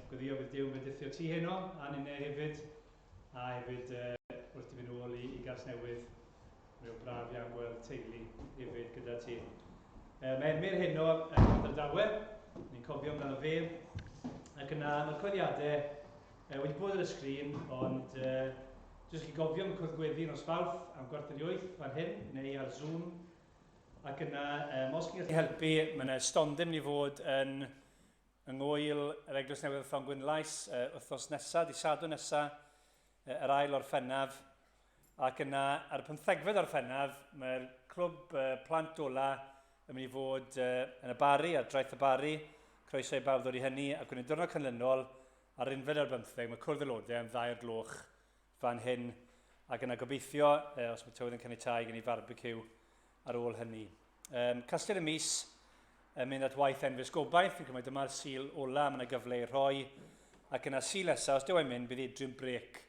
Gweddio fydd Duw yn bendithio ti heno, a ninne hefyd, a hefyd wrth i fynd ôl i, i Gasnewydd. Mae o'n braf iawn gweld teulu hefyd gyda ti. Mae Emyr heno yn Aberdawe, ni'n cofio amdano fe, ac yna mae'r coeddiadau wedi bod ar y sgrin, ond jyst chi gofio am y cwrdd gweddi nos Fawrth am 7:15 fan hyn, neu ar Zoom. Ac yna, um, os chi'n gallu helpu, mae yna stondin mynd i fod yn yng ngwyl yr Eglwys Newydd Llon Gwynlais uh, wythnos nesaf, di Sadwrn nesaf, uh, yr ail Orffennaf. Ac yna, ar y pymthegfed Orffennaf, mae'r clwb uh, plant ola yn mynd i fod uh, yn y Bari, ar draeth y Bari. Croeso i bawb ddod i hynny, ac yn y diwrnod canlynol, ar unfed ar bymtheg, mae cwrdd aelodau am ddau o'r gloch fan hyn, ac yna gobeithio, eh, os mae tywydd yn caniatáu, gen i farbeciw ar ôl hynny. Um, Casgliad y mis yn mynd at waith Enfys Gobaith, fi'n cymryd dyma'r sil ola, mae yna gyfle i rhoi, ac yna sil nesaf, os dyw e'n mynd, bydd Adrian Brake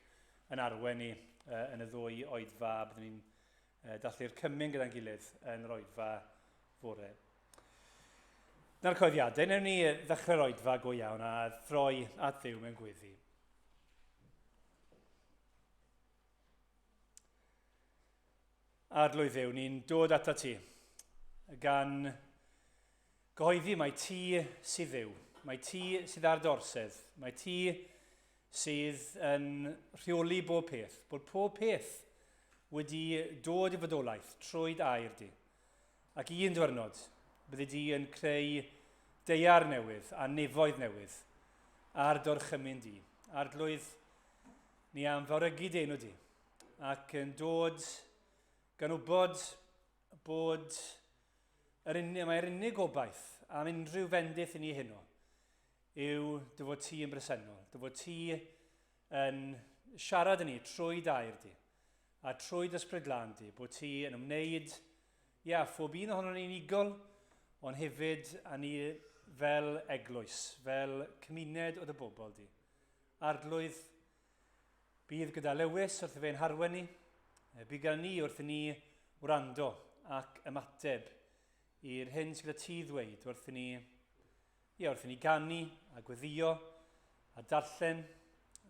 yn arwen ni uh, yn y ddwy oedfa, byddwn ni'n uh, dathlu'r cymun gyda'n gilydd yn yr oedfa fore. Dyna'r coeddiadau, newn ni ddechrau'r oedfa go iawn a throi at Dduw mewn gweddi. Arglwydd Dduw, ni'n dod atat ti, gan gyhoeddi mai ti sydd Dduw, mai ti sydd ar dy orsedd, mai ti sydd yn rheoli bob peth, bod pob peth wedi dod i fodolaeth trwy dy air di. Ac un diwrnod, byddi di yn creu daear newydd a nefoedd newydd ar dorchymyn di. Arglwydd, ni am fawrygu dy enw di, ac yn dod gan wybod bod yr unig, mae'r unig gobaith am unrhyw fendith i ni heno yw dy fod ti yn bresennol, dy fod ti yn siarad yn ni trwy dair di, a trwy dy ysbryd lân di, bod ti yn ymwneud, ia, phob un ohonon ni'n unigol, ond hefyd â ni fel eglwys, fel cymuned o dy bobl di. Arglwydd, bydd gyda Lewis wrth i fe'n harwen ni, bydd gyda ni wrth i ni wrando ac ymateb i'r hyn sydd gyda ti ddweud wrth i ni, ie, wrth i ni ganu a gweddio a darllen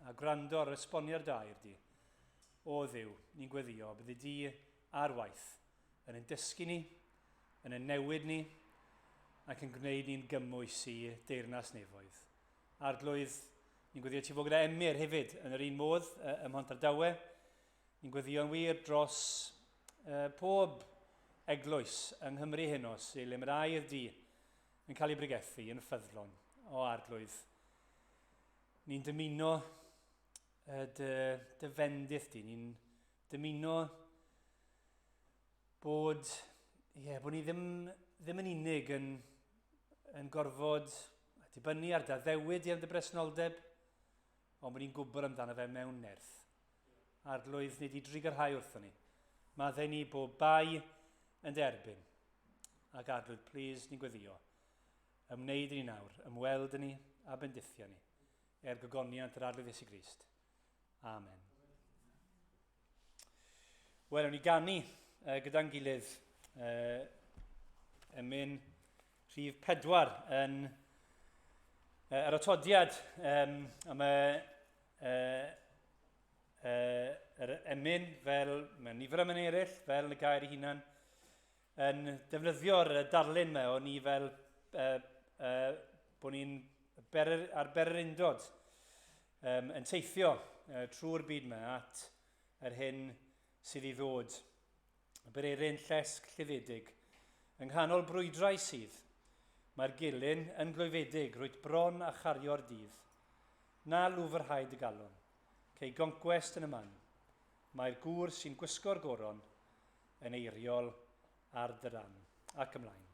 a gwrando ar yr esboniad da i'r di. O Dduw, ni'n gweddio, byddi di ar waith yn ein dysgu ni, yn ein newid ni, ac yn gwneud ni'n gymwys i deyrnas nefoedd. Arglwydd, ni'n gweddio ti fod gyda Emyr hefyd yn yr un modd ym Mhontardawe. Ni'n gweddïo'n wir dros uh, pob eglwys yng Nghymru heno sy'n le mae'r air di yn cael ei bregethu yn ffyddlon o arglwydd. Ni'n dymuno uh, dy, dy fendith di. Ni'n dymuno bod, ie, bod ni ddim, ddim yn unig yn, yn gorfod dibynnu ar dy addewid di am dy bresenoldeb, ond bod ni'n gwybod amdano fe mewn nerth. Arglwydd, nid i drugarhau wrthon ni. Maddau ni bob bai yn dy erbyn. Ac Arglwydd, plîs, ni'n gweddio. Ymwneud i ni nawr, ymweld â ni a bendithio ni, er gogoniant yr Arglwydd Iesu Grist. Amen. Wel, o'n i ganu uh, gyda'n gilydd uh, emyn rhif pedwar yn uh, yr atodiad um, a mae uh, uh, yr emyn fel mae nifer o emyn eraill fel y gair ei hunan yn defnyddio'r darlun yma o ni fel uh, uh, bod ni'n berer, ar bererindod um, yn teithio uh, trwy'r byd yma at yr hyn sydd i ddod. Y bererin llesg lluddedig. Yng nghanol brwydrau sydd, mae'r gelyn yn glwyfedig, rwyt bron a chario'r dydd. Na lwfrhau dy galon. Cei goncwest yn y man. Mae'r gŵr sy'n gwisgo'r goron yn eiriol ar dy ran. Ac ymlaen.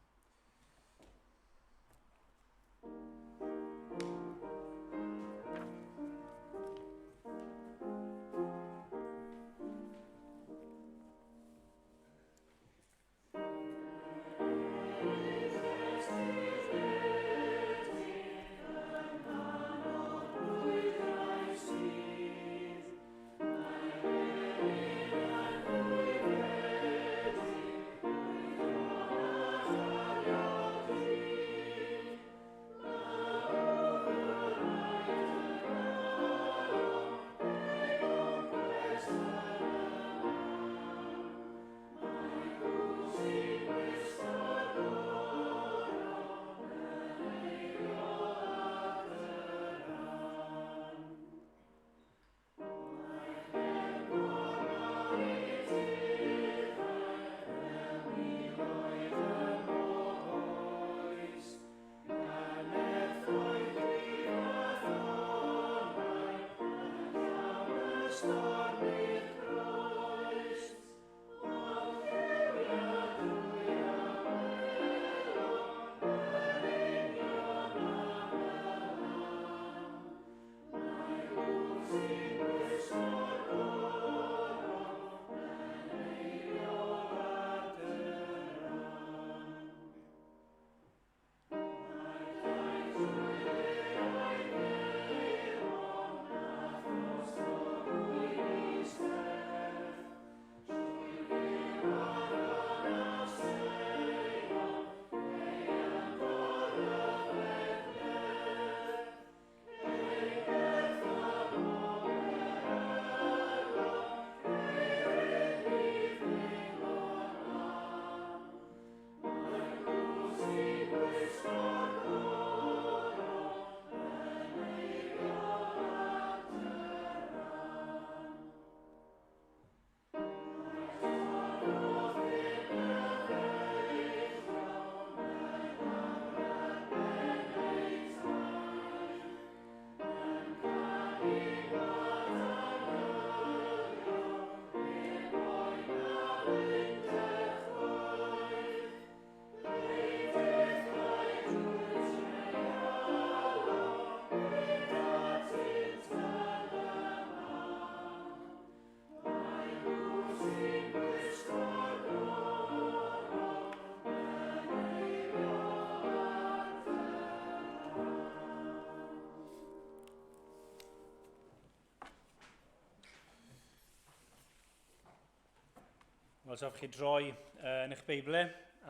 Os hoffech chi droi yn eich Beiblau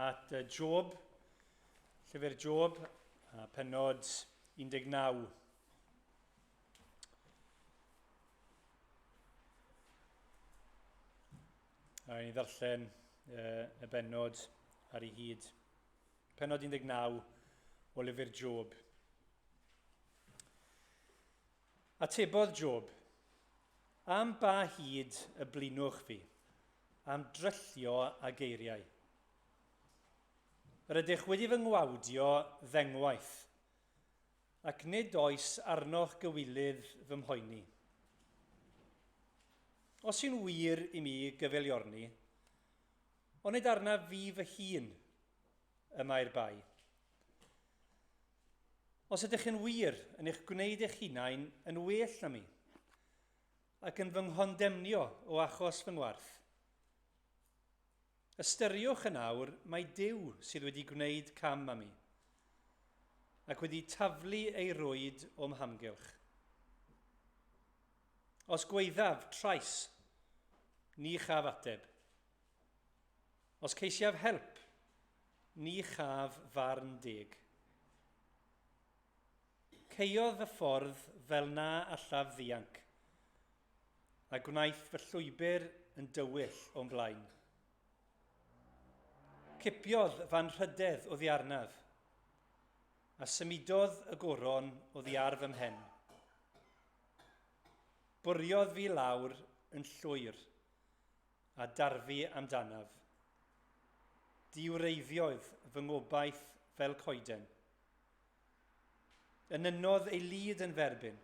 at Job, llyfr Job, a penod 19. A i ni ddarllen y benod ar ei hyd. Penod 19 o lyfr Job. Atebodd Job, Am ba hyd y blinwch fi, am dryllio â geiriau? Yr ydych wedi fy ngwawdio ddengwaith, ac nid oes arnoch gywilydd fy mhoeni. Os yw'n wir i mi gyfeiliorni, onid arnaf fi fy hun y mae'r bai? Os ydych yn wir yn eich gwneud eich hunain yn well na mi, ac yn fy nghondemnio o achos fy ngwarth, ystyriwch yn awr mai Duw sydd wedi gwneud cam â mi, ac wedi taflu ei rwyd o'm hamgylch. Os gwaeddaf trais, ni chaf ateb. Os ceisiaf help, ni chaf farn deg. Caeodd fy ffordd fel na allaf ddianc, a gwnaeth fy llwybr yn dywyll o'm blaen. Cipiodd fy anrhydedd oddi arnaf, a symudodd y goron oddi ar fy mhen. Bwriodd fi lawr yn llwyr, a darfu amdanaf. Diwreiddiodd fy ngobaith fel coeden. Enynnodd ei lid yn f'erbyn,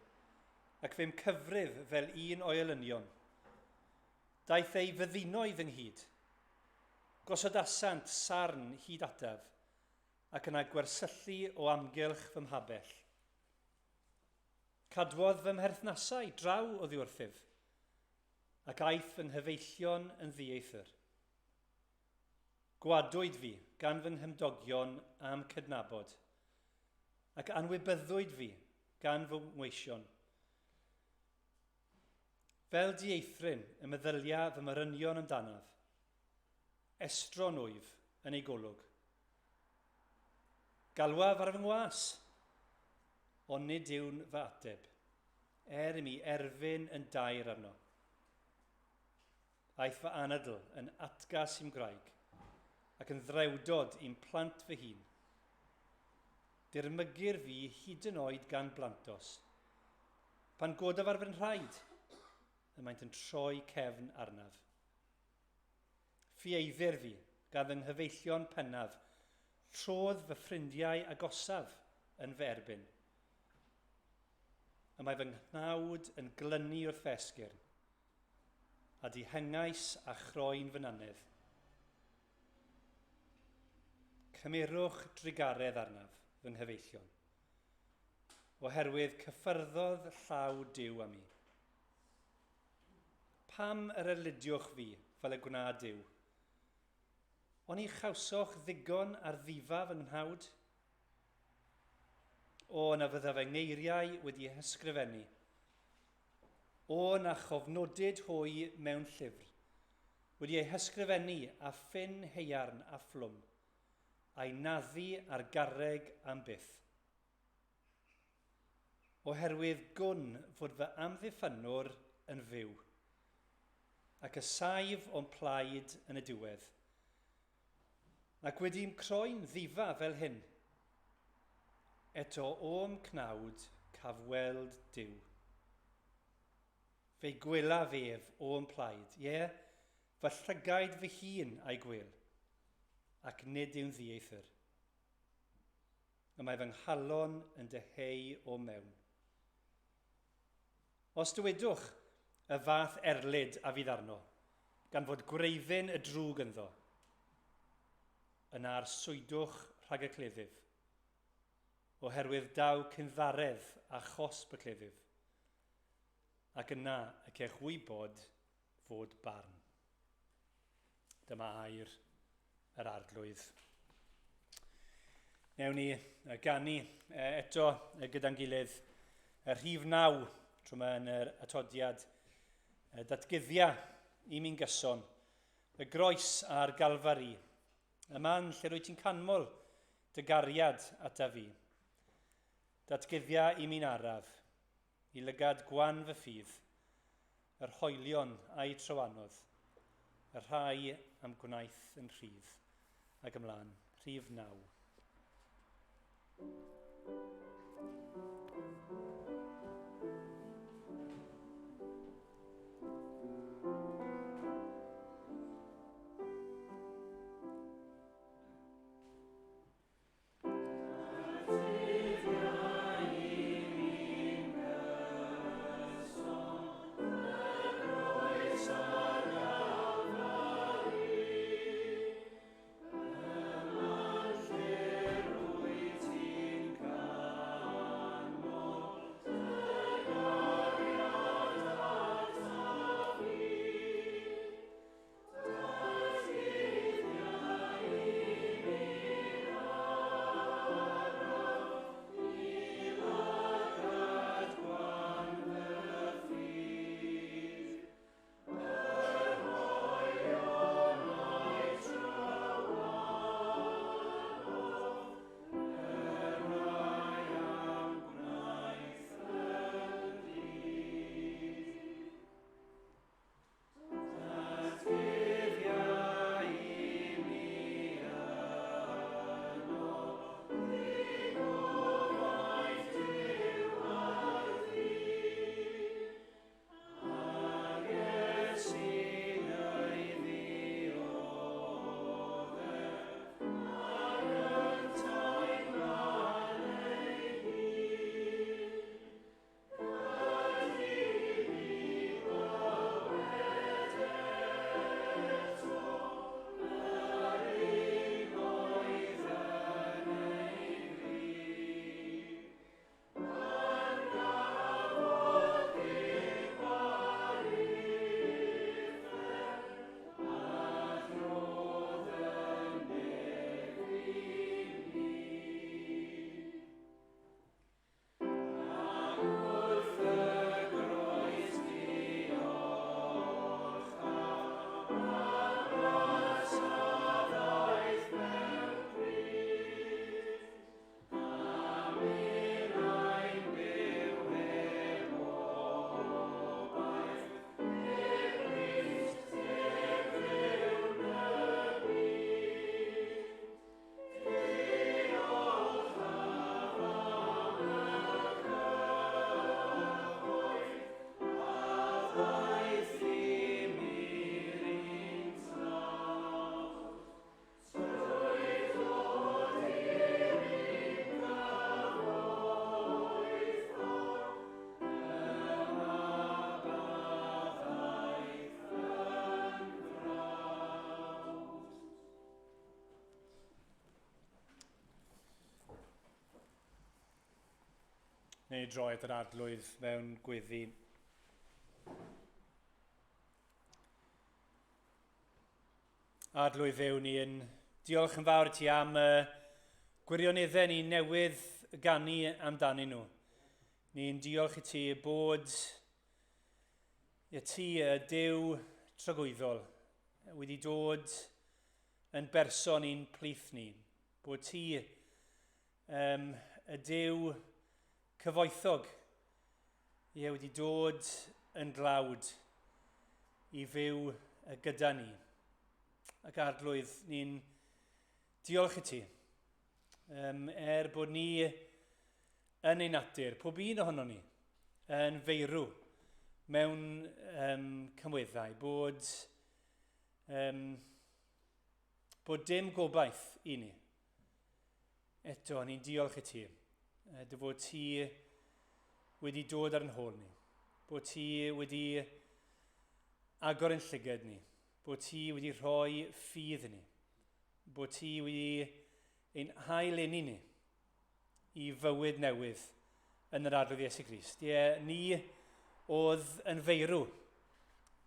ac fe'm cyfrif fel un o'i elynion. Daeth ei fyddinoedd ynghyd. Gosodasant sarn hyd ataf, ac yna gwersyllu o amgylch fy mhabell. Cadwodd fy mherthnasau draw oddi wrthyf, ac aeth fy nghyfeillion yn ddieithr. Gwadwyd fi gan fy nghymdogion a'm cydnabod, ac anwybyddwyd fi gan fy ngweision. Fel dieithryn y meddylia fy morynion amdanaf, estron wyf yn eu golwg. Galwaf ar fy ngwas, ond nid yw'n fy ateb, er i mi erfyn yn daer arno. Aeth fy anadl yn atgas i'm gwraig, ac yn ddrewdod i'm plant fy hun. Dirmygir fi hyd yn oed gan blantos. Pan godaf ar fy nhraed, y maent yn troi cefn arnaf. Ffieiddir fi gan fy nghyfeillion pennaf, trodd fy ffrindiau agosaf yn fy erbyn. Y mae fy nghnawd yn glynu wrth fy esgyrn, a dihengais a chroen fy nannedd. Cymerwch drugaredd arnaf, fy nghyfeillion, oherwydd cyffyrddodd llaw Duw â mi. Pam yr erlidiwch fi fel y gwna Duw? Oni chawsoch ddigon ar ddifa fy nghnawd? O, na fyddaf fy ngeiriau wedi eu hysgrifennu. O, na chofnodid hwy mewn llyfr, wedi eu hysgrifennu â ffyn haearn a phlwm, a'i naddu ar garreg am byth. Oherwydd gwn fod fy amddiffynnwr yn fyw, ac y saif o'm plaid yn y diwedd. Ac wedi'm croen ddifa fel hyn, eto o'm cnawd caf weld Duw. Fe'i gwelaf ef o'm plaid, ie, fy llygaid fy hun a'i gwel, ac nid yw'n ddieithr. Y mae fy nghalon yn dyheu o'm mewn. Os dywedwch, y fath erlid a fydd arno, gan fod gwreiddyn y drwg ynddo, yna arswydwch rhag y cleddyf, oherwydd daw cynddaredd a chosb y cleddyf, ac yna y cech wybod fod barn. Dyma air yr Arglwydd. Newn ni ganu eto gyda'n gilydd y rhif 9 tro yma yn yr atodiad datguddia i mi'n gyson. y groes a'r Galfari, y man lle rwyt ti'n canmol dy gariad ata fi. Datguddia i mi'n araf, i lygad gwan fy ffydd, yr hoelion a'i trywanodd, y rhai am gwnaeth yn rhydd. Ac ymlaen, rhif 9. Neu droi at yr Arglwydd mewn gweddi. Arglwydd Dduw, ni yn diolch yn fawr i ti am y gwirioneddau ni newydd ganu amdanyn nhw. Ni'n diolch i ti bod i ti y Duw tragwyddol wedi dod yn berson i'n plith ni. Bod ti y Duw cyfoethog, ie, wedi dod yn dlawd i fyw gyda ni. Ac Arglwydd, ni'n diolch i ti. Er bod ni yn ein natur, pob un ohono ni, yn feirw mewn cymweddau, bod dim gobaith i ni. Eto, ni'n diolch i ti, dy fod ti wedi dod ar yn hôl ni, bod ti wedi agor yn llygad ni, bod ti wedi rhoi ffydd i ni, bod ti wedi ein hail-eni ni i fywyd newydd yn yr Arglwydd Iesu Grist. Ie, ni oedd yn feirw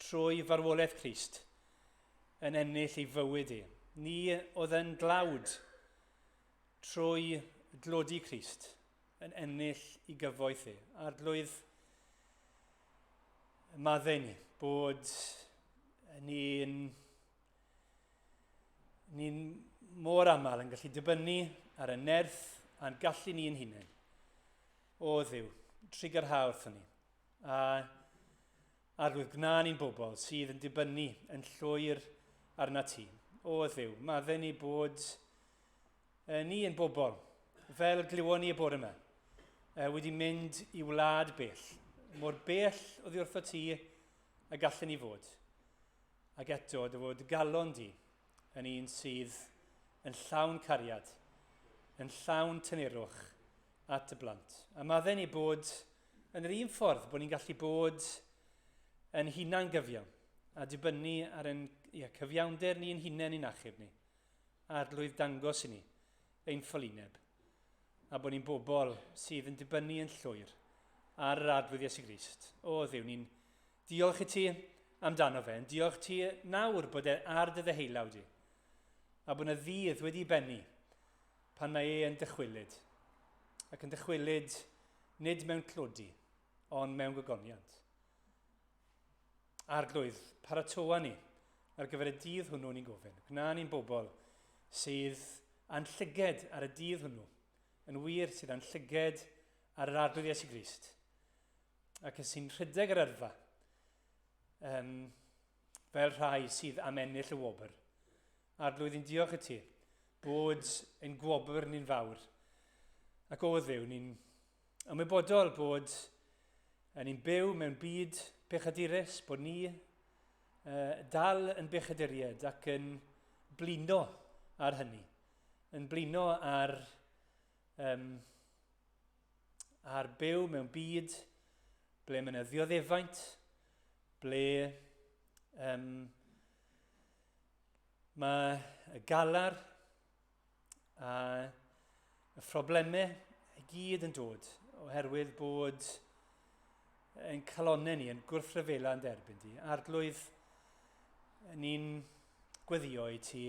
trwy farwolaeth Crist yn ennill ei fywyd i. Ni oedd yn dlawd trwy dlodi Crist yn ennill i gyfoeth i. Arglwydd, maddau ni bod ni'n Ni'n mor aml yn gallu dibynnu ar y nerth a'n gallu ni'n hunain. O Dduw, trugarha wrthon ni. A Arglwydd, gwna ni'n bobl sydd yn dibynnu yn llwyr arna ti. O Dduw, madde ni bod ni yn bobl, fel glywon ni y bore yma, wedi mynd i wlad bell, mor bell oddi wrtho ti y gallen ni fod. Ac eto, dy fod galon di yn un sydd yn llawn cariad, yn llawn tynerwch at y blant. A madde ni bod yn yr un ffordd bod ni'n gallu bod yn hunan gyfiawn a dibynnu ar ein ia, cyfiawnder ni'n hunain i'n achub ni. Arglwydd dangos i ni ein ffolineb a bod ni'n bobl sydd yn dibynnu yn llwyr ar yr Arglwydd Iesu Grist. O Dduw, ni'n diolch i ti amdano fe, yn diolch ti nawr bod e ar dy ddeheullaw di, a bod yna ddydd wedi bennu pan mae e yn dychwelyd, ac yn dychwelyd nid mewn tlodi, ond mewn gogoniant. Arglwydd, paratoa ni ar gyfer y dydd hwnnw ni'n gofyn. Gwna ni'n bobl sydd â'n llyged ar y dydd hwnnw, yn wir sydd â'n llyged ar yr Arglwydd Iesu Grist, ac sy'n rhedeg yr yrfa um, fel rhai sydd am ennill y wobr. Arglwydd, ni'n diolch i ti bod ein gwobr ni'n fawr. Ac o Dduw, ni'n ymwybodol bod ni'n byw mewn byd pechadurus, bod ni dal yn bechaduriaid ac yn blino ar hynny, yn blino ar, um, ar byw mewn byd ble mae yna ddioddefaint, ble um, Mae y galar a y phroblemau i gyd yn dod oherwydd bod ein calonnau ni yn gwrthryfela yn derbyn di. Arglwydd, ni'n gweddio i ti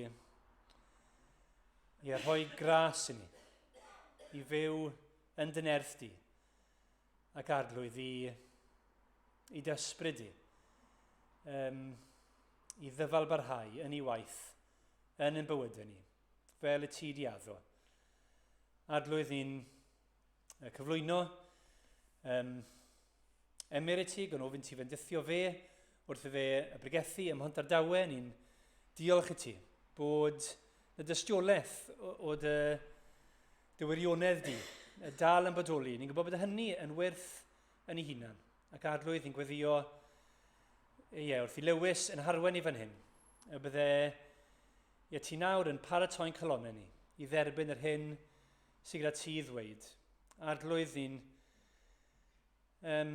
i rhoi gras i ni, i fyw yn dy nerth di, ac Arglwydd i, i d'ysbryd di, um, i ddyfal barhau yn ei waith yn ein bywydau ni, fel y ti di addo. Arglwydd, ni'n cyflwyno um, Emyr i ti, gan ofyn ti fendithio fe wrth i fe y bregethu ym Mhontardawe, ni'n diolch i ti bod y dystiolaeth o, o dy, dy wirionedd di dal yn bodoli. Ni'n gwybod bod hynny yn werth yn ei hunan. Ac Arglwydd, ni'n gweddio ie, wrth i Lewis yn harwen i fan hyn, y bydde ie, ti nawr yn paratoi'n calonnau ni i dderbyn yr hyn sydd gyda ti i ddweud. Arglwydd, ni'n um,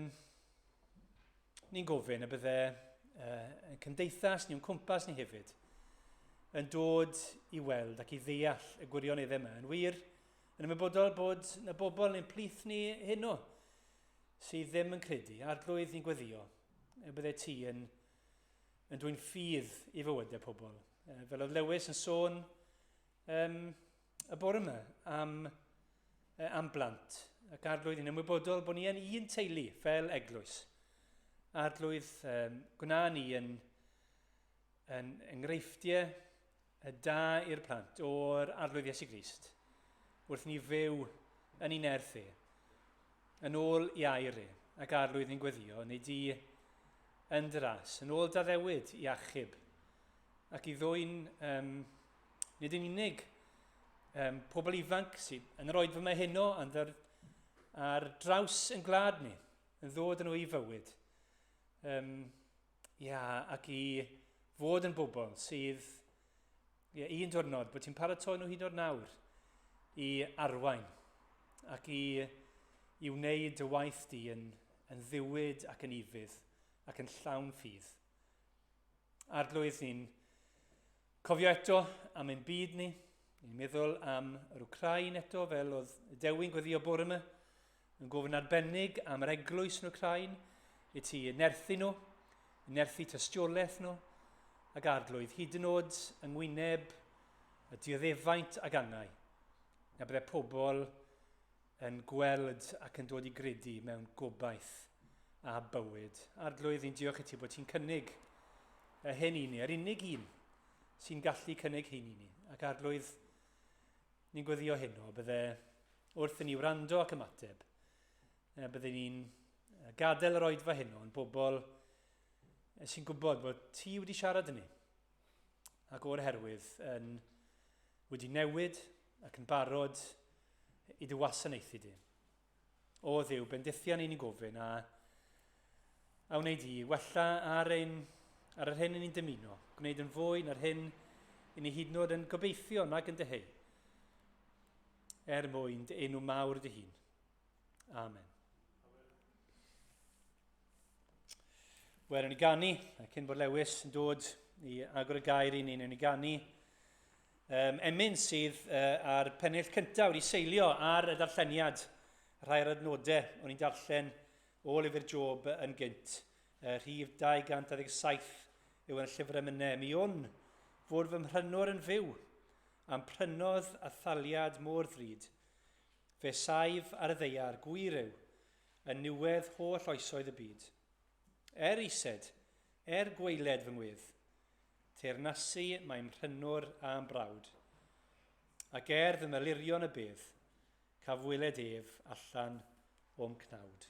ni'n gofyn y bydde uh, yn cymdeithas ni'n cwmpas ni hefyd yn dod i weld ac i ddeall y gwirioneddau yma. Yn wir, yn ymwybodol bod y bobl yn plith ni heno sydd ddim yn credu, Arglwydd ni'n gweddio, y bydde ti yn, yn dwy'n ffydd i fywydau pobl. Fel oedd Lewis yn sôn um, y bore yma am, am blant, ac Arglwydd ni'n ymwybodol bod ni yn un teulu fel eglwys. Arglwydd, um, gwna ni yn, yn enghreifftiau da i'r plant o'r Arglwydd Iesu Grist, wrth ni fyw yn ei nerth e, yn ôl i air e, ac Arglwydd ni'n gweddio, neu di yn dy ras, yn ôl d'addewid i achub, ac i ddwyn um, nid yn unig um, pobl ifanc sydd yn yr oed fyma heno, ond ar, ar draws yn gwlad ni, yn ddod yn nhw i fywyd. Um, Ia, ac i fod yn bobl sydd, ia, un diwrnod, bod ti'n paratoi nhw hyd o'r nawr i arwain ac i, i wneud dy waith di yn, yn ddiwyd ac yn ufudd ac yn llawn ffydd. Arglwydd, ni'n cofio eto am ein byd ni, ni'n meddwl am yr Wcrain eto, fel oedd Dewi'n gweddio bore yma, yn gofyn arbennig am yr eglwys yn Wcráin, i ti nerthu nhw, nerthu tystiolaeth nhw, ac Arglwydd, hyd yn oed yng ngwyneb y dioddefaint ag angau, na bydde pobl yn gweld ac yn dod i gredu mewn gobaith a bywyd. Arglwydd, ni'n diolch i ti bod ti'n cynnig y hyn i ni, yr unig un sy'n gallu cynnig hyn i ni. Ac Arglwydd, ni'n gweddio heno, bydde wrth i ni wrando ac ymateb, bydde ni'n gadael yr oedfa heno yn bobl sy'n gwybod bod ti wedi siarad yn ni, ac o'r herwydd yn wedi newid ac yn barod i dy wasanaethu di. O Dduw, bendithia ni'n gofyn a a wnei di wella ar, ein, ar yr hyn ni'n dymuno, gwneud yn fwy na'r hyn i ni hyd yn oed yn gobeithio nag yn dyheu, er mwyn dy enw mawr dy hun. Amen. Wel, ni ganu, a cyn bod Lewis yn dod i agor y gair i ni, newn ni ganu emyn sydd ar pennill cyntaf wedi seilio ar y darlleniad, rhai o'r adnodau o'n i'n darllen o lyfr Job yn gynt. Rhif 227 yw yn y llyfr emynau. Mi wn fod fy mhrynwr yn fyw, a'm prynodd a thaliad mor ddrud. Fe saif ar y ddaear, gwir yw, yn niwedd holl oesoedd y byd. Er ised, er gwaeled fy ngwedd, teyrnasu mae 'mhrynwr a'm brawd, ac er fy melurion y bedd, caf weled ef allan o'm cnawd.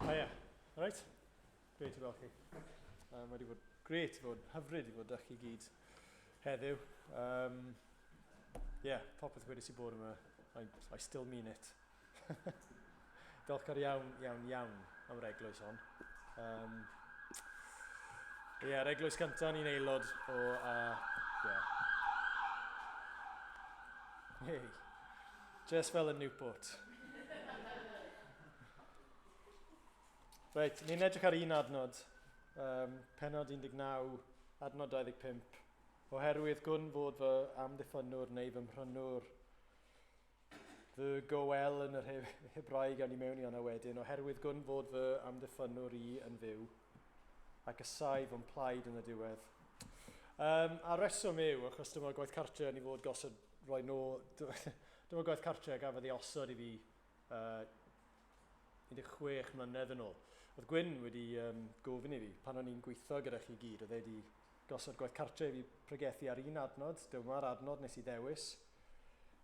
Hiya, right? Grêt i weld chi. Mae wedi bod grêt i fod, hyfryd i fod â chi gyd heddiw. Yeah, popeth wedi sy'n bod yma, I still mean it. Diolchgar iawn, iawn, iawn am yr eglwys hon. Ie, yr eglwys cyntaf ni'n aelod o, a, yeah. Hey, just fel yn Newport. Reit, ni'n edrych ar un adnod, pennod 19, adnod 25. Oherwydd gwn fod fy amddiffynnwr neu fy mhrynwr, fy goel yn yr Hebraeg awn i mewn i hwnna wedyn, oherwydd gwn fod fy amddiffynnwr i yn fyw, ac y saif o'm plaid yn y diwedd. A'r reswm yw, achos dyma gwaith cartre ni fod gosod roi nôl, dyma gwaith cartre gafodd ei osod i fi 16 mlynedd yn ôl. Oedd Gwyn wedi gofyn i fi, pan o'n i'n gweithio gyda chi gyd, oedd e wedi gosod gwaith cartre i fi pregethu ar un adnod, dyma'r adnod nes i ddewis.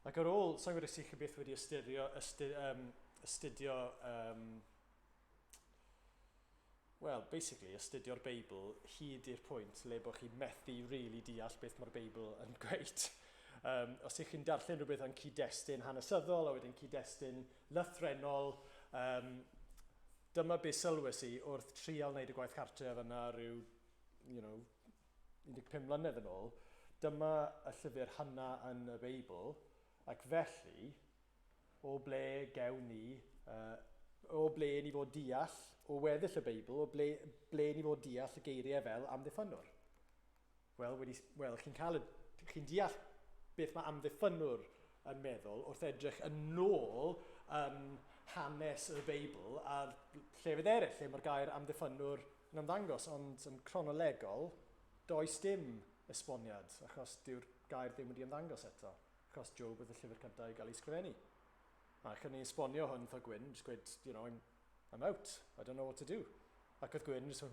Ac ar ôl, sa'n gwybod os chi byth wedi astudio, astudio well, basically, astudio'r Beibl hyd i'r pwynt le bod chi'n methu really deall beth mae'r Beibl yn gweud. Os ych chi'n darllen rhywbeth yn cyd-destun hanesyddol a wedyn cyd-destun lythrennol, dyma beth sylwes i wrth trial wneud y gwaith cartref yna rhyw, 15 mlynedd yn ôl. Dyma y llyfr hynna yn y Beibl, ac felly, o ble gewn ni, o ble ni fod deall, o weddill y Beibl, o ble ni fod deall y geiriau fel amddiffynnwr? Wel, wedi, wel chi'n cael y, chi'n deall beth mae amddiffynnwr yn meddwl wrth edrych yn ôl yn hanes y Beibl a'r llefydd eraill lle mae'r gair amddiffynnwr yn ymddangos, ond yn cronolegol, does dim esboniad, achos dyw'r gair ddim wedi ymddangos eto, achos Job oedd y llyfr cyntaf i gael ei sgrifennu. A cyn i esbonio hwn wrtho Gwyn, just gweud, I'm out, I don't know what to do. Ac oedd Gwyn just,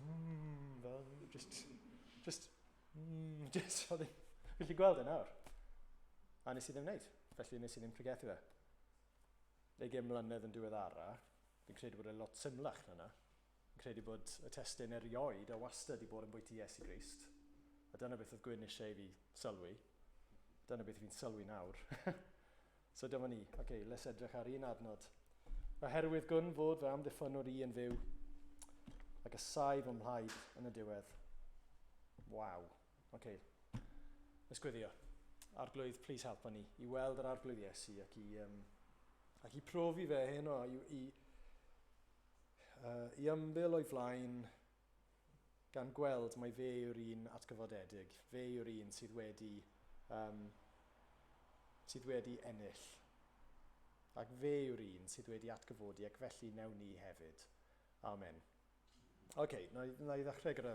fel, just, oedd hi'n gallu gweld e nawr. A nes i ddim wneud, felly nes i ddim pregethu fe. 20 mlynedd yn diweddara, fi'n credu bod e lot symlach na 'na. Fi'n credu bod y testun erioed a wastad i bod yn bwyty Iesu Grist. A dyna beth oedd Gwyn eisiau i fi sylwi. Dyna beth fi'n sylwi nawr. So dyma ni. Oce, okay, let's edrych ar un adnod. Oherwydd gwn fod fy amddiffynnwr i yn fyw, ac y saif o'm mhlaid yn y diwedd. Waw. Oce, okay. Let's gweddio. Arglwydd, please helpa ni i weld yr Arglwydd Iesu ac i profi fe heno, i ymbil o'i flaen gan gweld mai fe yw'r un atgyfodedig, fe yw'r un sydd wedi ennill. Ac fe yw'r un sydd wedi atgyfodi ac felly newn ni hefyd. Amen. Oce, okay, na i ddechrau gyda...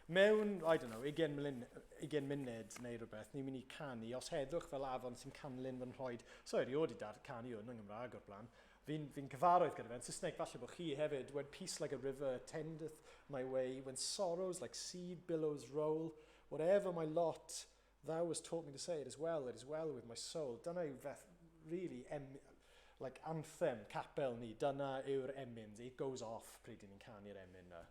Mewn, I don't know, 20 munud neu rhywbeth, ni'n mynd i canu "Os heddwch fel afon sy'n canlyn fy nhroed". So, erioed i dar canu hwn yn Gymraeg o'r blaen. Fi'n cyfarwydd gyda fe. Yn Saesneg, falle bod chi hefyd. "When peace like a river tendeth my way, when sorrows like sea billows roll, whatever my lot, thou hast taught me to say, it is well, it is well with my soul." Dyna yw feth, really, like anthem capel ni. Dyna yw'r emyn. It goes off pryd ni'n canu'r emyn na.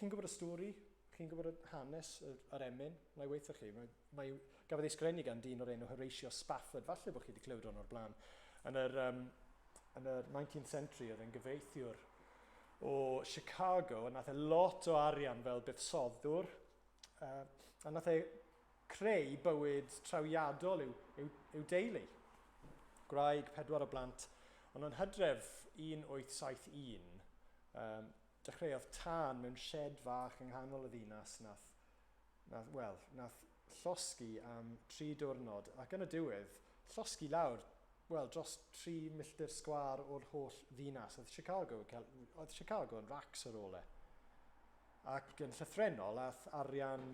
Chi'n gwybod y stori? Chi'n gwybod y hanes yr emyn? Na i weithio chi. Mae gafodd ei sgrennu gan dyn o'r enw Horatio Spafford. Falle bod chi wedi clywed hwn o'r blaen. Yn yr 19th century oedd e'n gyfreithiwr o Chicago a nath e lot o arian fel buddsoddwr. A nath e creu bywyd trawiadol i'w deulu. Gwraig, pedwar o blant. Ond yn hydref 1871, dechreuodd tân mewn shed fach yng nghanol y ddinas nath, well, nath llosgi am 3 diwrnod ac yn y diwedd llosgi lawr, well, dros 3 milltir sgwâr o'r holl ddinas. Oedd Chicago yn racs ar ôl e. Ac yn llythrenol, ath arian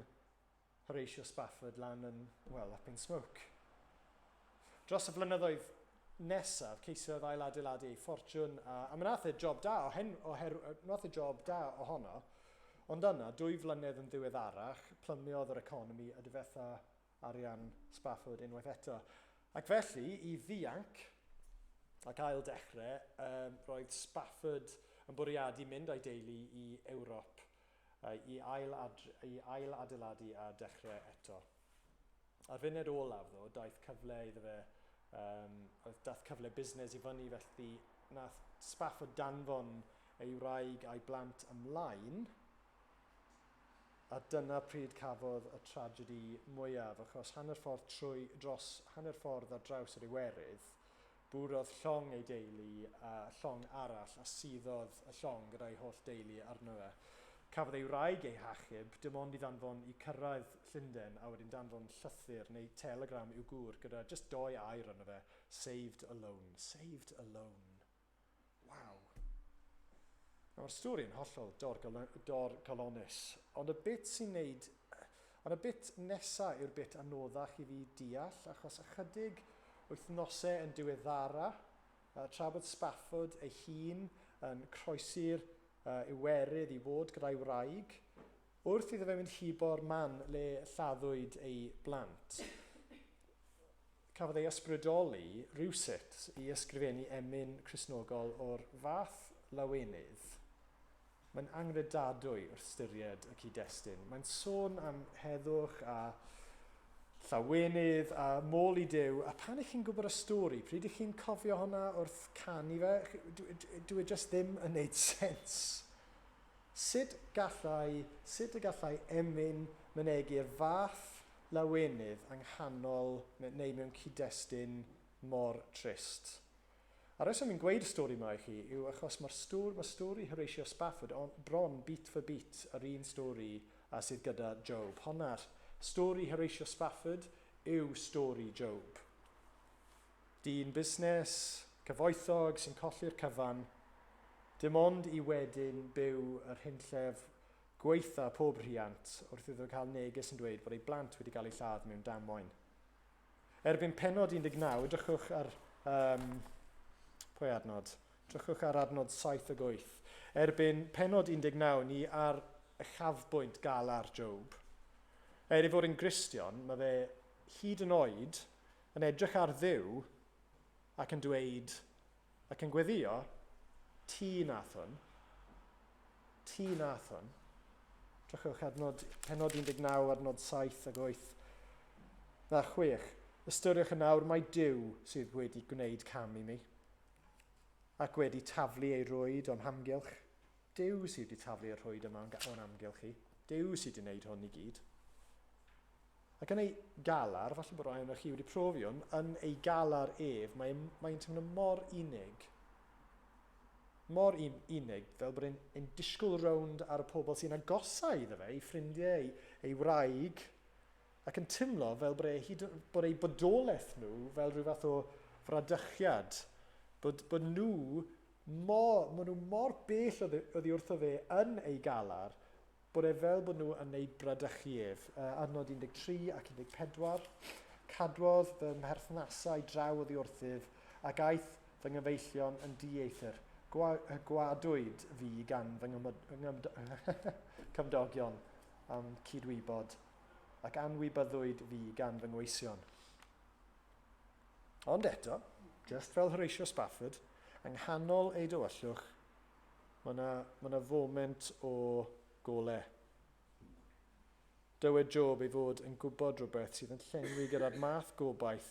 Horatio Spafford lan yn, well, up in smoke. Dros y flynyddoedd nesaf, ceisiodd ailadeiladu ei ffortiwn, a mi nath e job da, nath e job da ohono, ond yna, 2 flynedd yn ddiweddarach, plymiodd yr economi a difetha arian Spafford unwaith eto. Ac felly, i ddianc ac ail dechrau, roedd Spafford yn bwriadu mynd â'i deulu i Ewrop i ail adeiladu a dechrau eto. Ar funud olaf, ddo, daeth cyfle iddo fe, daeth cyfle busnes i fyny, felly nath Spafford danfon ei wraig a'i blant ymlaen, a dyna pryd cafodd y tragedy mwyaf, achos hanner ffordd trwy, dros hanner ffordd ar draws yr Iwerydd, bwrodd llong ei deulu a llong arall a suddodd y llong gyda'i holl deulu arno fe. Cafodd ei wraig ei hachub, dim ond i ddanfon i cyrraedd Llundain a wedyn danfon llythyr neu telegram i'w gŵr gyda just doi air arno fe: "Saved alone." Saved alone. Waw. Mae'r stori yn hollol dorcalonnus, ond y bit sy'n neud, ond y bit nesa yw'r bit anoddach i fi deall, achos ychydig wythnosau yn diweddara, tra bod Spafford ei hun yn croesi'r Iwerydd i fod gyda'i wraig, wrth iddo fe fynd hibo'r man le lladdwyd ei blant, cafodd ei ysbrydoli rhywsut i ysgrifennu emyn Cristnogol o'r fath. lawenydd, mae'n angredadwy wrth ystyried y cyd-destun. Mae'n sôn am heddwch a llawenydd a môl i Duw, a pan ych chi'n gwybod y stori, pryd ych chi'n cofio hwnna wrth canu fe, dwi e just ddim yn neud sens. Sut gallai, sut y gallai emyn mynegi'r fath lawenydd yng nghanol neu mewn cyd-destun mor trist? A rheswm fi'n gweud y stori yma i chi yw achos mae'r stori, mae stori Horatio Spafford on, bron beat for beat yr un stori a sydd gyda Job. Honna'r stori Horatio Spafford yw stori Job. Dyn busnes, cyfoethog sy'n colli'r cyfan, dim ond i wedyn byw yr hunllef gwaetha pob rhiant wrth iddo cael neges yn dweud bod ei blant wedi cael eu lladd mewn damwain. Erbyn pennod 19, edrychwch ar... Um, pwy adnod? Edrychwch ar adnod 7 ag 8. Erbyn pennod 19, ni ar uchafbwynt galar Job. Er ei fod yn Gristion, mae fe hyd yn oed yn edrych ar Dduw ac yn dweud, ac yn gweddio, ti nath hwn. Ti nath hwn. Drychwch adnod, pennod 19, adnod 7 ag 8. Na, 6. Ystyriwch yn awr mai Duw sydd wedi gwneud cam i mi, ac wedi taflu ei rwyd o'm hamgylch. Duw sydd wedi taflu y rhwyd yma o'n amgylch i. Duw sydd wedi gwneud hwn i gyd. Ac yn ei galar, falle bod rhai ohonoch chi wedi profi hwn, yn ei galar ef, mae'n mae teimlo mor unig. Mor un, unig, fel bod e'n en disgwyl rownd ar y pobl sy'n agosau iddo fe, ei ffrindiau, ei, ei wraig, ac yn teimlo fel bod, e, hyd, bod ei bodolaeth nhw fel rhyw fath o fradychiad, bod, bod nhw mor, maen nhw mor bell oddi, oddi wrtho fe yn ei galar, Bod e fel bod nhw yn ei bradychu ef. Adnod 13 ac 14. Cadwodd fy mherthnasau draw oddi wrthyf, ac aeth fy nghyfeillion yn dieithr. Gwa, gwadwyd fi gan fy nghymdogion a'm cydwybod, ac anwybyddwyd fi gan fy ngweision. Ond eto, just fel Horatio Spafford, yng nghanol ei dywyllwch, Mae yna, mae yna foment o gole. Dywed Job ei fod yn gwybod rhywbeth sydd yn llenwi gyda'r math gobaith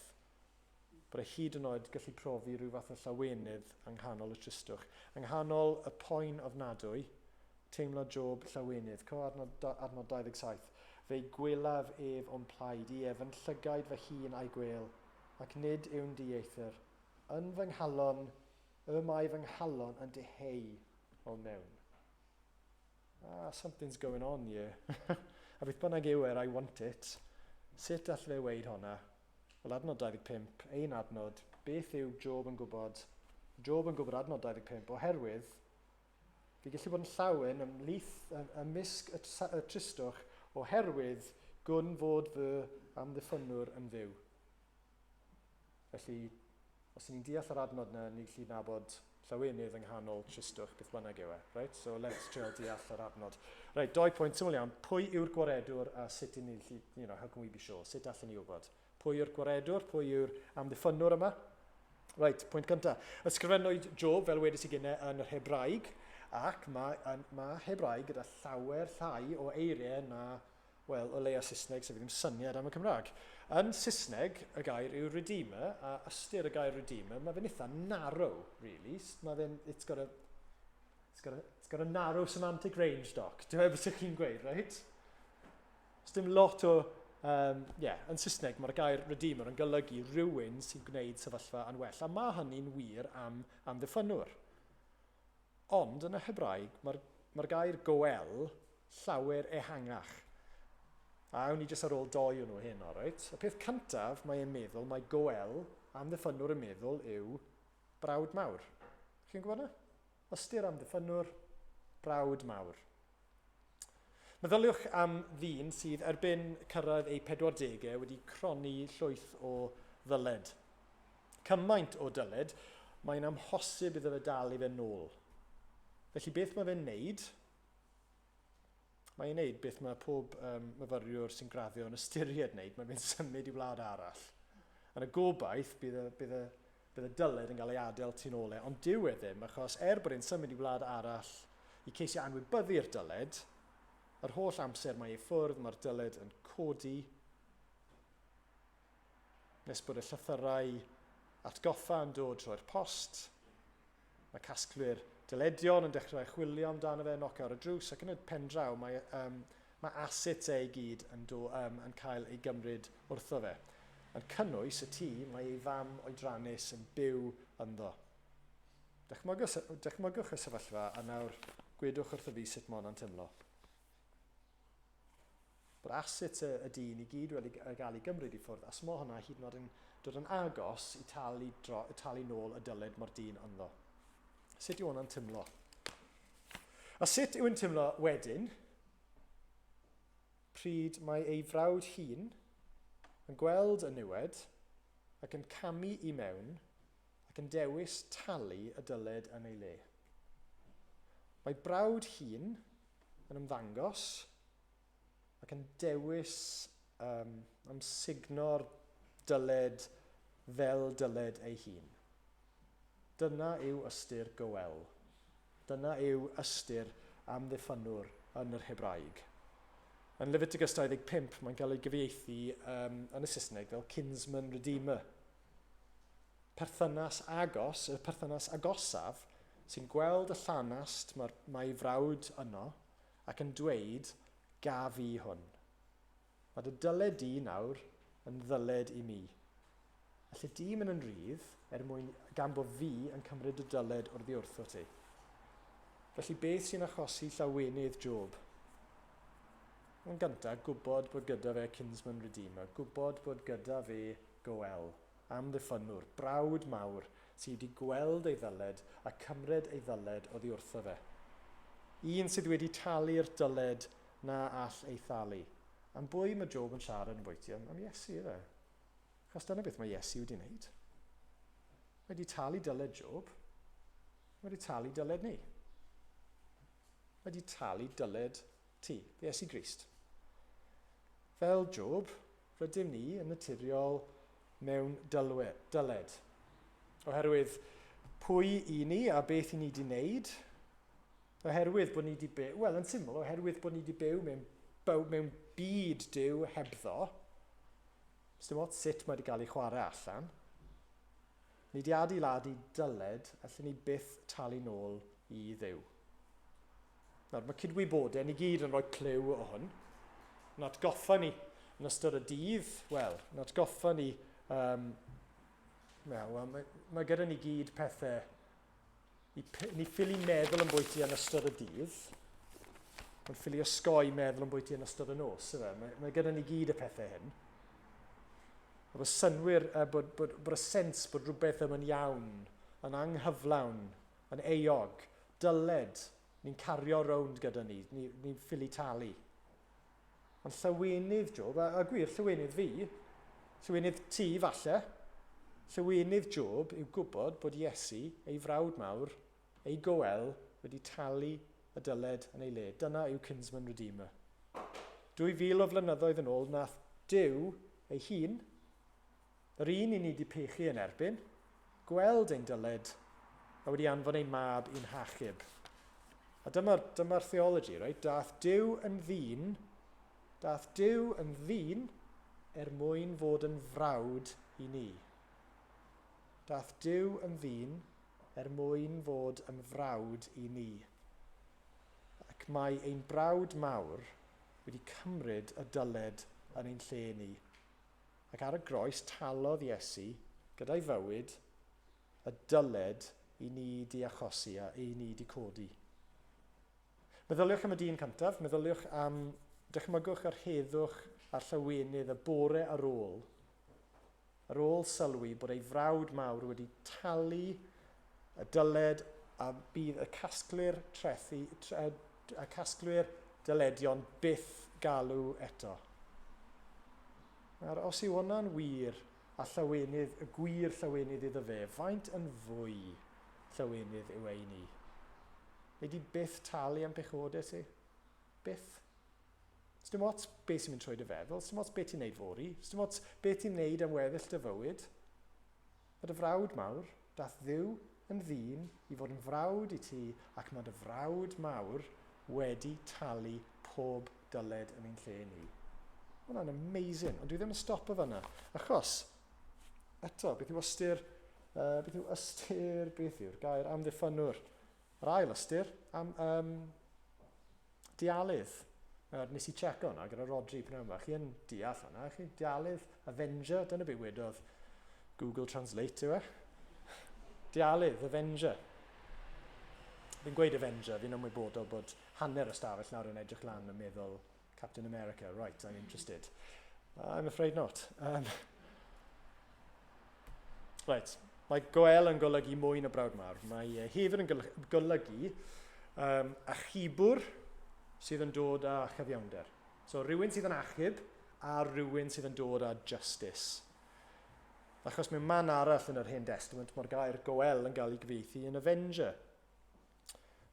bod e hyd yn oed gallu profi rhyw fath o llawenydd yng nghanol y tristwch. Yng nghanol y poen ofnadwy, teimlo Job llawenydd. Co adnod, adnod 27. Fe'i gwelaf ef o'm plaid, ie, fy llygaid fy hun a'i gwel, ac nid yw'n dieithr. Yn fy nghalon Y mae fy nghalon yn diheu o mewn. Ah, something's going on here. A beth bynnag yw er, I want it. Sut all fe weud honna? Wel, adnod 25, ein adnod, beth yw Job yn gwybod? Job yn gwybod adnod 25, oherwydd fi gallu bod yn llawen ymhlith, ymysg y, y tristwch oherwydd gwn fod fy amddiffynnwr yn fyw. Felly, os ni'n deall yr adnod yna, ni'n gallu nabod llawenydd yng nghanol tristwch, beth bynnag yw e. Right? So let's trio deall yr adnod. Right, doi pwynt syml iawn. Pwy yw'r gwaredwr a sut ni'n gallu, you know, how can we be sure? Sut allan ni wybod? Pwy yw'r gwaredwr? Pwy yw'r amddiffynnwr yma? Right, pwynt cyntaf. Ysgrifennwyd Job, fel wedys i gynnau, yn yr Hebraeg, ac mae, mae Hebraeg gyda llawer llai o eiriau na Wel, o leia Saesneg, sef ddim syniad am y Cymraeg. Yn Saesneg, y gair yw redeemer, a ystyr y gair redeemer, mae fe'n eitha narrow, really. Mae fe'n, it's got a, it's got a, it's got a narrow semantic range, doc. Dwi'n meddwl beth chi'n gweud, right? Os dim lot o, um, yeah, yn Saesneg mae'r gair redeemer yn golygu rhywun sy'n gwneud sefyllfa yn well, a mae hynny'n wir am amddiffynnwr. Ond yn y Hebraeg, mae'r mae gair goel llawer ehangach. A awn ni jyst ar ôl doi o nhw heno, reit? Y peth cyntaf mae e'n meddwl, mae goel, amddiffynnwr yn meddwl, yw brawd mawr. Chi'n gwybod na? Ystyr amddiffynnwr, brawd mawr. Meddyliwch am ddyn sydd erbyn cyrraedd ei 40au wedi cronni llwyth o ddyled. Cymaint o dyled, mae'n amhosib iddo fe dal i fe nôl. Felly beth mae fe'n neud? Mae'n neud beth mae pob um, myfyriwr sy'n graddio yn ystyried wneud, mae fe'n symud i wlad arall. Yn y gobaith bydd y, bydd y, Bydd y dyled yn cael ei adael tu nôl e, ond dyw e ddim, achos er bod e'n symud i wlad arall i ceisio anwybyddu'r dyled, yr holl amser mae ei ffwrdd, mae'r dyled yn codi, nes bod y llythyrau atgoffa yn dod trwy'r post. Mae casglwyr dyledion yn dechrau chwilio amdano fe, nocio ar y drws, ac yn y pen draw mae, um, mae assets e i gyd yn, do, um, yn cael ei gymryd wrtho fe. Yn cynnwys y tŷ mae ei fam oedrannus yn byw ynddo. Dychmygwch, dychmygwch y sefyllfa a nawr gwedwch wrtho fi sut mae hwnna'n teimlo. Bod assets y, y dyn i gyd wedi gael ei gymryd i ffwrdd, a smo hwnna hyd yn oed yn dod yn agos i talu, dro, talu nôl y dyled mae'r dyn ynddo. Sut yw hwnna'n teimlo? A sut yw'n teimlo wedyn, pryd mae ei frawd hun yn gweld y niwed ac yn camu i mewn ac yn dewis talu y dyled yn ei le. Mae brawd hun yn ymddangos ac yn dewis um, amsugno'r dyled fel dyled ei hun. Dyna yw ystyr goel. Dyna yw ystyr amddiffynnwr yn yr Hebraeg. Yn Leviticus 25, mae'n cael ei gyfieithu um, yn y Saesneg fel kinsman redeemer. Perthynas agos, y perthynas agosaf, sy'n gweld y llanast mae'r, mae ei frawd yno ac yn dweud, gaf i hwn. Mae dy dyled di nawr yn ddyled i mi. Allet di mynd yn rhydd er mwyn gan bod fi yn cymryd dy dyled oddi wrtho ti. Felly beth sy'n achosi llawenydd Job? Yn gyntaf, gwybod bod gyda fe kinsman redeemer, gwybod bod gyda fe Goel, amddiffynnwr, brawd mawr sydd wedi gweld ei ddyled a cymryd ei ddyled oddi wrtho fe. Un sydd wedi talu'r dyled na all ei thalu. Am bwy mae Job yn siarad yn bwyty? Am, am Iesu, efe. Achos dyna beth mae Iesu wedi wneud. Mae wedi talu dyled Job. Mae wedi talu dyled ni. Mae wedi talu dyled ti, Iesu Grist. Fel Job, rydym ni yn naturiol mewn dylwe, dyled. Oherwydd pwy i ni a beth i ni wedi wneud, Oherwydd bod ni wedi byw, wel yn syml, oherwydd bod ni wedi byw mewn, byw, mewn byd Duw hebddo, dim ots sut mae wedi cael ei chwarae allan, ni wedi adeiladu dyled allan ni byth talu nôl i Dduw. Nawr, mae cydwybodau ni gyd yn rhoi clyw o hwn. Yn atgoffa ni yn ystod y dydd, wel, yn atgoffa ni, um, wel, mae, mae gyda ni gyd pethau Ni, ni ffili meddwl am bwyty yn ystod y dydd, ond ffili osgoi meddwl am bwyty yn ystod y nos. Yfe? Mae, mae gyda ni gyd y pethau hyn. A bod synwyr, bod, bod, bod y sens bod rhywbeth ddim yn iawn, yn anghyflawn, yn euog, dyled, ni'n cario rownd gyda ni, ni'n ni ffili talu. Ond llawenydd Job, a, a gwir, llawenydd fi, llawenydd ti falle, llawenydd Job yw gwybod bod Iesu, ei frawd mawr, ei goel, wedi talu y dyled yn ei le. Dyna yw Kinsman Redeemer. 2000 o flynyddoedd yn ôl, nath Duw ei hun, yr un i ni wedi pechu yn erbyn, gweld ein dyled a wedi anfon ei mab i'n hachub. A dyma'r dyma theology, right? Dath Duw yn ddyn, dath Duw yn ddyn er mwyn fod yn frawd i ni. Dath Duw yn ddyn er mwyn fod yn frawd i ni. Ac mae ein brawd mawr wedi cymryd y dyled yn ein lle ni. Ac ar y groes talodd Iesu, gyda'i fywyd, y dyled i ni di achosi a i ni di codi. Meddyliwch am y dyn cyntaf, meddyliwch am, dychmygwch yr heddwch a'r llawenydd y bore ar ôl, ar ôl sylwi bod ei frawd mawr wedi talu y dyled a bydd y casglwyr trethi, y casglwyr dyledion byth galw eto. Nawr, os yw hwnna'n wir a llawenydd, y gwir llawenydd iddo fe, faint yn fwy llawenydd yw ei ni? Neu di byth talu am pechodau ti? Byth. Sdim ots beth sy'n mynd trwy dy feddwl, sdim ots beth ti'n neud fory, sdim ots beth ti'n neud am weddill dy fywyd. Mae dy frawd mawr, dath Dduw yn ddyn i fod yn frawd i ti ac mae dy frawd mawr wedi talu pob dyled yn ein lle ni. Mae hwnna'n amazing, ond dwi ddim yn stopo fanna. Achos, eto, beth yw ystyr, beth yw ystyr, beth yw'r gair amddiffynnwr? Yr ail ystyr, am, dialydd. Nawr, nes i checo hwnna gyda Rodri pnawn yma. Chi yn deall hwnna, chi? Dialydd, Avenger, dyna beth wedodd Google Translate yw e. Dialydd, Avenger. Fi'n gweud Avenger, fi'n ymwybodol bod hanner y stafell nawr yn edrych lan yn meddwl Captain America, right, I'm interested. I'm afraid not. Right, mae goel yn golygu mwy na brawd mawr. Mae hefyd yn golygu achubwr sydd yn dod â chyfiawnder. So rhywun sydd yn achub a rhywun sydd yn dod â justice. Achos mewn man arall yn yr Hen Testament mae'r gair goel yn cael ei gyfieithu yn avenger.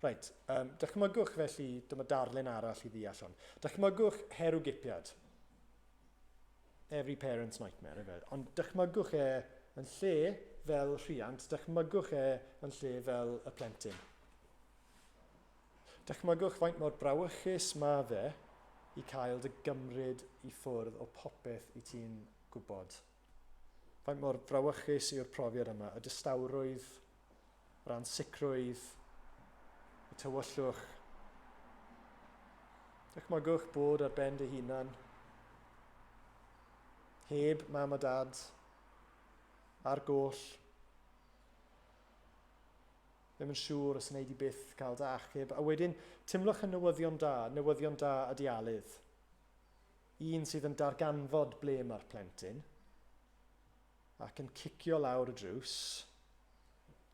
Reit, dychmygwch felly, dyma darlun arall i ddeall hwn. Dychmygwch herwgipiad. Every parent's nightmare, efe. Ond dychmygwch e yn lle fel rhiant, dychmygwch e yn lle fel y plentyn. Dychmygwch faint mor brawychus mae fe i cael dy gymryd i ffwrdd o popeth i ti'n gwybod. Faint mor frawychus yw'r profiad yma, y distawrwydd, yr ansicrwydd, y tywyllwch. Dychmygwch bod ar ben dy hunan, heb mam a dad, ar goll, ddim yn siŵr os wneud i byth cael dy achub, a wedyn timlwch y newyddion da, newyddion da y dialydd. Un sydd yn darganfod ble mae'r plentyn, ac yn cicio lawr y drws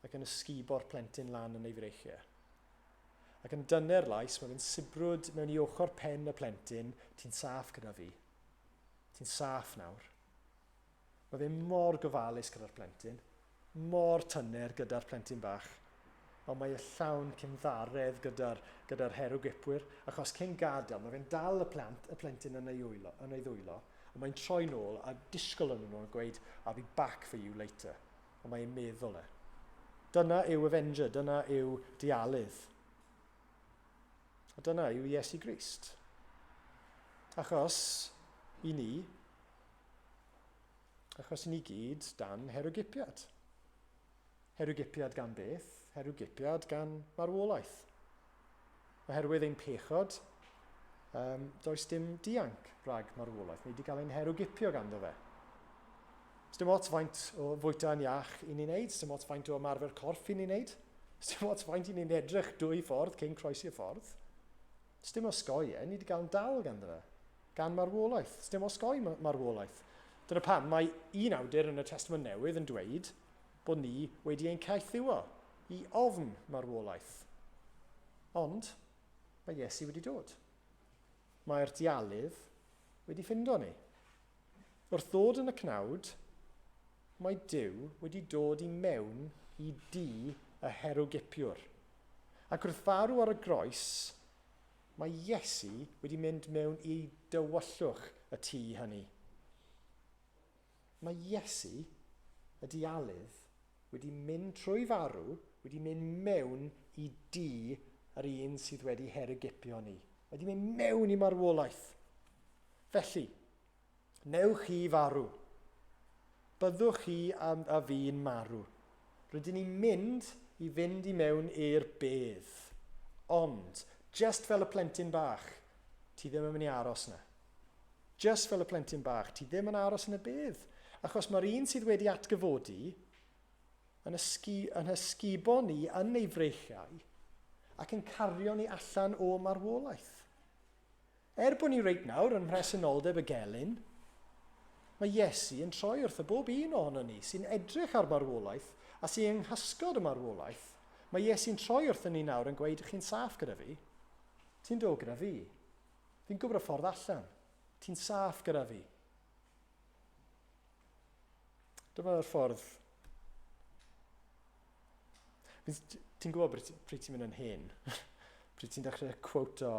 ac yn ysgubo'r plentyn lan yn ei freichiau. Ac yn dyner lais, mae fe'n sibrwd mewn i ochr pen y plentyn, ti'n saff gyda fi. Ti'n saff nawr. Mae fe mor gofalus gyda'r plentyn, mor tyner gyda'r plentyn bach, ond mae e llawn cynddaredd gyda'r gyda herwgipwyr, achos cyn gadael, mae fe'n dal y plant, y plentyn yn ei, wylo, yn ei ddwylo, a mae'n troi nôl a disgwyl yn nhw yn gweud, I'll be back for you later. A mae'n meddwl e. Dyna yw Avenger, dyna yw dialydd. A dyna yw Iesu Grist. Achos, i ni, achos i ni gyd dan herwgipiad. Herwgipiad gan beth? Herwgipiad gan marwolaeth. Oherwydd ein pechod, does dim dianc rhag marwolaeth. Ni wedi cael ein herwgipio ganddo fe. Dim ots faint o fwyta yn iach i ni'n neud, dim ots faint o ymarfer corff i ni'n neud, dim ots faint i ni'n edrych dwy ffordd cyn croesi y ffordd. Dim osgoi e, ni wedi cael yn dal ganddo fe, gan marwolaeth. Dim osgoi marwolaeth. Dyna pam mae un awdur yn y Testament Newydd yn dweud bod ni wedi ein caethiwo i ofn marwolaeth. Ond mae Iesu wedi dod. Mae'r dialydd wedi ffindo ni. Wrth ddod yn y cnawd, mae Duw wedi dod i mewn i dŷ y herwgipiwr. Ac wrth farw ar y groes, mae Iesu wedi mynd mewn i dywyllwch y tŷ hynny. Mae Iesu, y dialydd, wedi mynd trwy farw, wedi mynd mewn i dŷ yr un sydd wedi herwgipio ni. Wedi mynd mewn i marwolaeth. Felly, newch chi farw. Byddwch chi a, a fi'n marw. Rydyn ni'n mynd i fynd i mewn i'r bedd. Ond, just fel y plentyn bach, ti ddim yn mynd i aros yna. Just fel y plentyn bach, ti ddim yn aros yn y bedd. Achos mae'r un sydd wedi atgyfodi yn, ysgu, yn hysgubo ni yn ei freichiau ac yn cario ni allan o marwolaeth. Er bod ni reit nawr yn mhresenoldeb y gelyn, mae Iesu yn troi wrth y bob un ohono ni sy'n edrych ar marwolaeth a sy'n yng nghysgod y marwolaeth. Mae Iesu'n troi wrthyn ni nawr yn gweud, chi'n saff gyda fi. Ti'n dod gyda fi. Fi'n gwybod y ffordd allan. Ti'n saff gyda fi. Dyma'r ffordd. Ti'n gwybod pryd ti'n mynd yn hen? Pryd ti'n dechrau quote o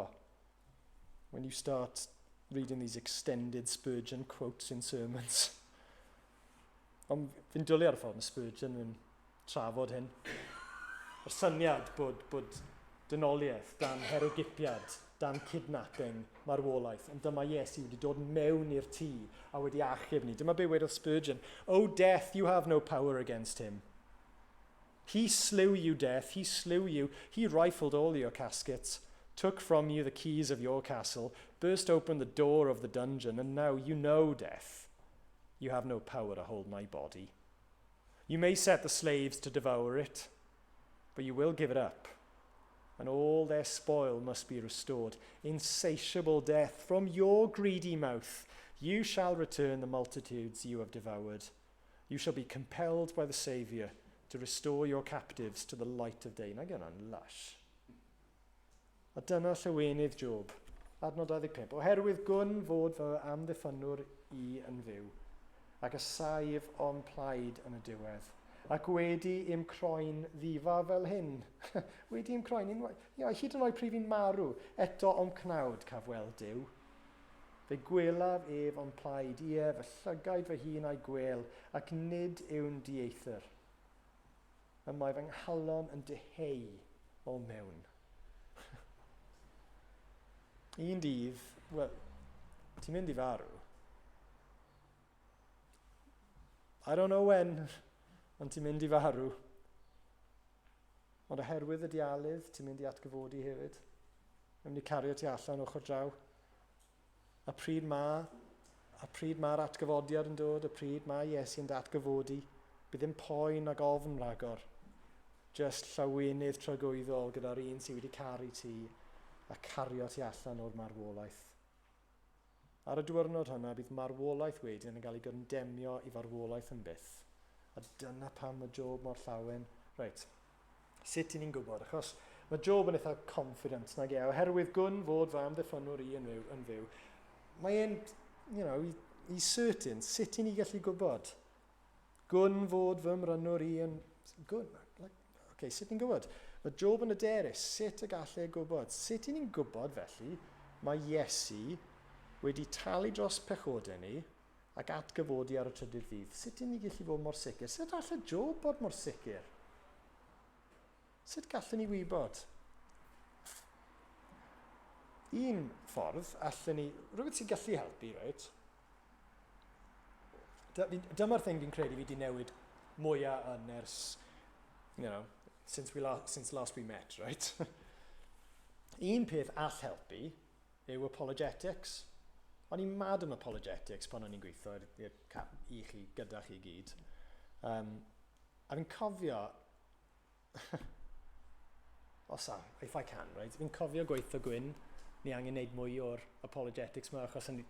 when you start reading these extended Spurgeon quotes in sermons. Ond fi'n dwlu ar y ffordd mae Spurgeon yn trafod hyn. Yr syniad bod, bod dynoliaeth dan herogipiad, dan kidnapping, marwolaeth, ond dyma Iesu wedi dod mewn i'r tŷ a wedi achub ni. Dyma be wedodd Spurgeon, Oh death, you have no power against him. He slew you, death, he slew you, he rifled all your caskets, took from you the keys of your castle, burst open the door of the dungeon, and now you know death. You have no power to hold my body. You may set the slaves to devour it, but you will give it up, and all their spoil must be restored. Insatiable death, from your greedy mouth you shall return the multitudes you have devoured. You shall be compelled by the Saviour to restore your captives to the light of day. Nag yna'n lush. A dyna llawenydd Job. Adnod 25. Oherwydd gwn fod fy amddiffynnwr i yn fyw, ac y saif o'm plaid yn y diwedd. Ac wedi i'm croen ddifa fel hyn. Wedi i'm croen, unwaith, ia, hyd yn oed pryd fi'n marw, eto o'm cnawd caf weld Duw. Fe gwelaf ef o'm plaid, ie, fy llygaid fy hun a'i gwel, ac nid yw'n dieithr. Y mae fy nghalon yn dyheu o mewn. Un dydd, wel, ti'n mynd i farw. I don't know when, ond ti'n mynd i farw. Ond oherwydd y dialydd, ti'n mynd i atgyfodi hefyd. Mae'n mynd i cario ti allan ochr draw. A pryd mae, a pryd mae'r atgyfodiad yn dod, a pryd mae Iesu yn datgyfodi, bydd ddim poen ag ofn rhagor. Just llawenydd tragwyddol gyda'r un sydd wedi caru ti a cario ti allan o'r marwolaeth. Ar y diwrnod hwnna, bydd marwolaeth wedyn yn cael ei gondemio i farwolaeth yn byth. A dyna pam mae Job mor llawen. Reit, sut i ni'n gwybod? Achos mae Job yn eitha confident nag e, oherwydd gwn fod fy amddiffynnwr i yn fyw. Yn fyw. Mae e'n, you know, he's certain. Sut i ni gallu gwybod? Gwn fod fy mrynwr i yn... Gwn, like, okay, sut ni'n gwybod? Mae Job yn hyderus, sut y gall e gwybod? Sut i ni'n gwybod felly mae Iesu wedi talu dros pechodau ni ac atgyfodi ar y trydydd ddydd? Sut i ni gallu fod mor sicr? Sut all y Job bod mor sicr? Sut gallwn ni wybod? Un ffordd allan ni, rhywbeth sy'n gallu helpu, reit? Dyma'r thing fi'n credu fi wedi newid mwyaf yn ers, you know, since, we la since last we met, right? Un peth all helpu yw apologetics. O'n i'n mad am apologetics pan o'n i'n gweithio i'r i chi, gyda chi gyd. A fi'n cofio, os a, if I can, right? Fi'n cofio gweithio Gwyn, ni angen neud mwy o'r apologetics yma, achos o'n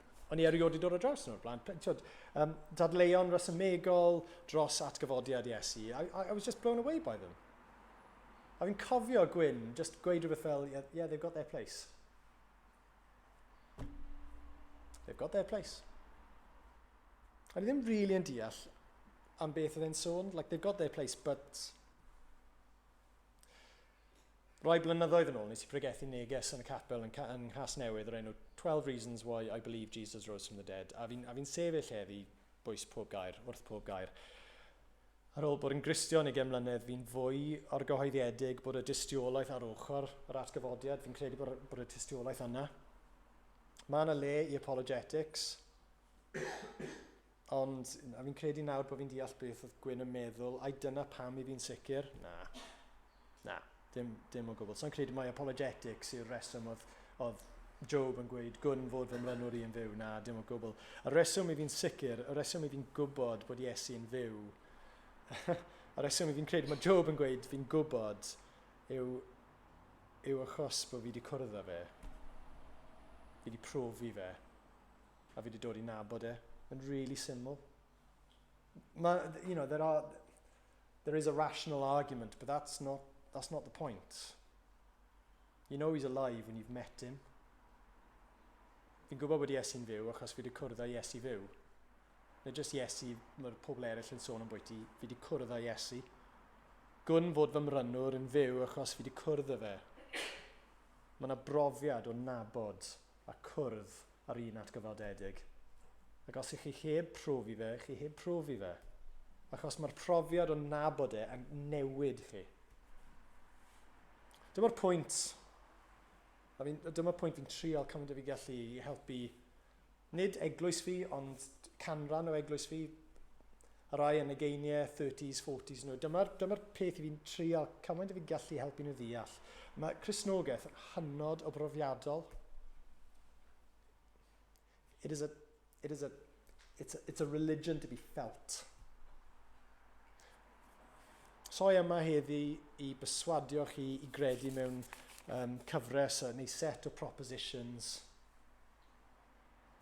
i erioed wedi dod ar draws nhw'r blaen. Twyd, dadleuon resymegol dros atgyfodiad Iesu. I was just blown away by them. A fi'n cofio Gwyn just gweud rhywbeth fel, yeah, they've got their place. They've got their place. A ni ddim really yn deall am beth oedd e'n sôn. Like, they've got their place, but... Rai blynyddoedd yn ôl, nes i pregethu neges yn y capel yn Nghasnewydd o'r enw 12 Reasons Why I Believe Jesus Rose from the Dead. A fi'n fi sefyll heddi bwys pob gair, wrth pob gair. Ar ôl bod yn Gristion 20 mlynedd, fi'n fwy orgyhoeddiedig bod y dystiolaeth ar ochr yr atgyfodiad. Fi'n credu bod y tystiolaeth yna. Mae yna le i apologetics, ond a fi'n credu nawr bod fi'n deall beth oedd Gwyn yn meddwl, ai dyna pam i fi'n sicr? Na. Na, dim o gwbl. So'n credu mai apologetics yw'r reswm oedd Job yn gweud, gwn fod fy mlynwr i yn fyw. Na, dim o gwbl. Y reswm i fi'n sicr, y reswm i fi'n gwybod bod Iesu yn fyw, y reswm i fi'n credu mae Job yn gweud fi'n gwybod yw achos bod fi wedi cwrdd â fe. Fi wedi profi fe. A fi wedi dod i nabod e. Mae'n really syml. Ma, you know, there is a rational argument, but that's not the point. You know he's alive when you've met him. Fi'n gwybod bod Iesu'n fyw achos fi wedi cwrdd â Iesu fyw. Nid jyst Iesu, mae'r pobl eraill yn sôn am bwyty, fi wedi cwrdd â Iesu. Gwn fod fy mrynwr yn fyw achos fi wedi cwrdd â fe. Mae yna brofiad o nabod a cwrdd ar un atgyfodedig. Ac os ych chi heb profi fe, chi heb profi fe. Achos mae'r profiad o nabod e yn newid chi. Dyma'r pwynt, I mean, dyma'r pwynt fi'n trial cymaint o fi gallu i helpu nid eglwys fi, ond canran o eglwys fi, y rai yn ugeiniau, 30s, 40s nhw. Dyma'r dyma peth i fi'n trial cymaint o fi gallu helpu nhw ddeall. Mae Cristnogaeth yn hynod o brofiadol. It is a, it is a, it's a, it's a religion to be felt. So i yma heddi i byswadio chi i gredu mewn um, cyfres neu set o propositions.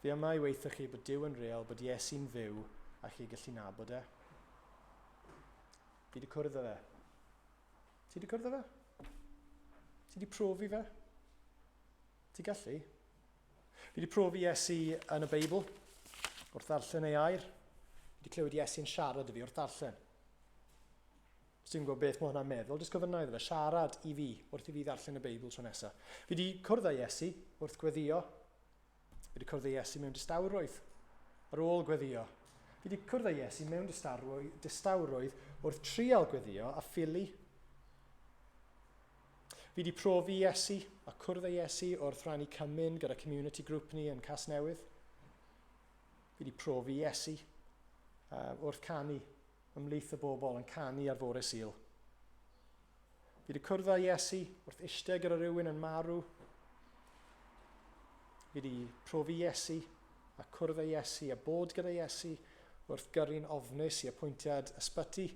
Fi yma i weithio chi bod Duw yn real, bod Iesu'n fyw a chi gallu nabod e. Fi wedi cwrdd â fe. Ti wedi cwrdd â fe? Ti wedi profi fe? Ti gallu? Fi wedi profi Iesu yn y Beibl, wrth ddarllen ei air. Fi wedi clywed Iesu'n siarad i fi wrth ddarllen. Os ti'n gwybod beth mae hwnna'n meddwl, jyst gofynna iddo fe, siarad i fi wrth i fi ddarllen y Beibl tro nesaf. Fi wedi cwrdd â Iesu wrth gweddio. Fi wedi cwrdd â Iesu mewn distawrwydd ar ôl gweddio. Fi wedi cwrdd â Iesu mewn distawrwydd wrth trial gweddio a ffili. Fi wedi profi Iesu a cwrdd â Iesu wrth rannu cymun gyda community group ni yn Casnewydd. Fi wedi profi Iesu wrth canu ymhlith y bobl yn canu ar fore Sul. Fi wedi cwrdd â Iesu wrth eistedd gyda rhywun yn marw. Fi wedi profi Iesu a cwrdd â Iesu a bod gyda Iesu wrth gyrru'n ofnus i apwyntiad ysbyty.